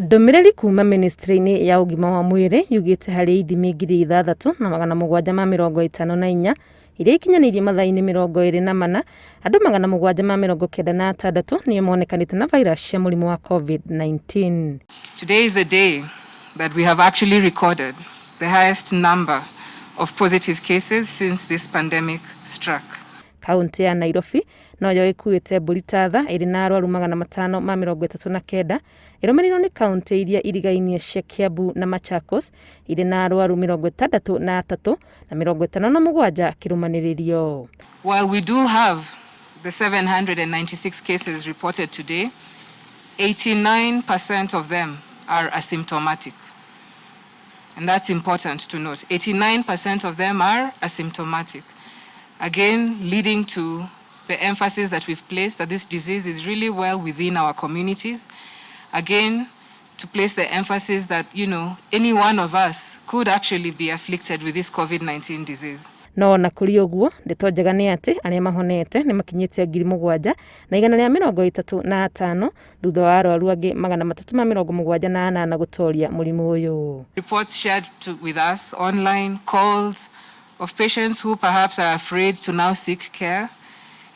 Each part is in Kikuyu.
Ndũmĩrĩri kuma ministry-inĩ ya ũgima wa mwĩrĩ yugĩte harĩ ithimi 6754 iria ikinyanĩirie mathaa-inĩ 24, andũ 796 nĩo monekanĩte na virus cia mũrimũ wa COVID-19. Today is the day that we have actually recorded the highest number of positive cases since this pandemic struck. Kaunti ya Nairobi noyo ĩkuĩte mbũri ta tha ĩrĩ na arwaru 539, ĩrũmĩrĩirwo nĩ kaunti iria irigainie cia Kiambu na Machakos irĩ na arwaru 63 na 57 kĩrũmanĩrĩrio. While we do have the 796 cases reported today, 89% of them are asymptomatic. And that's important to note. 89% of them are asymptomatic. Again, leading to the emphasis that we've placed that this disease is really well within our communities. Again, to place the emphasis that any one of us could actually be afflicted with this COVID-19 disease. No ona kũrĩ ũguo, ndeto njega nĩ atĩ arĩa mahonete nĩ makinyĩte 7135, thutha wa arwaru angĩ 378 gũtoria mũrimũ ũyũ. Reports shared with us online, calls of patients who perhaps are afraid to now seek care.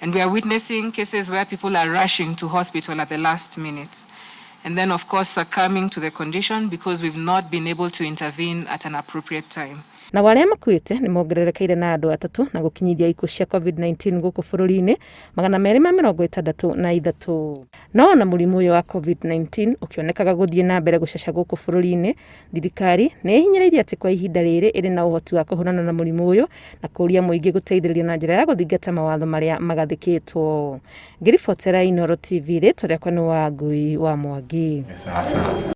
And we are witnessing cases where people are rushing to hospital at the last minute. And then, of course, succumbing to the condition because we've not been able to intervene at an appropriate time. Nao arĩa makuĩte nĩ mongererekeire na andũ atatũ na gũkinyithia ikuũ cia COVID-19 gũkũ bũrũri-inĩ 263. No ona mũrimũ ũyũ wa COVID-19 ũkĩonekaga gũthiĩ na mbere gũcaca gũkũ bũrũri-inĩ, thirikari nĩ ĩhinyĩrĩirie atĩ kwa ihinda rĩrĩ ĩrĩ na ũhoti wa kũhũrana na mũrimũ ũyũ na kũũria mũingĩ gũteithĩrĩrio na njĩra ya gũthingata mawatho marĩa magathĩkĩtwo. Ngĩribotera Inooro TV, rĩtwa rĩakwa nĩ Wangui wa Mwangi. Sasa.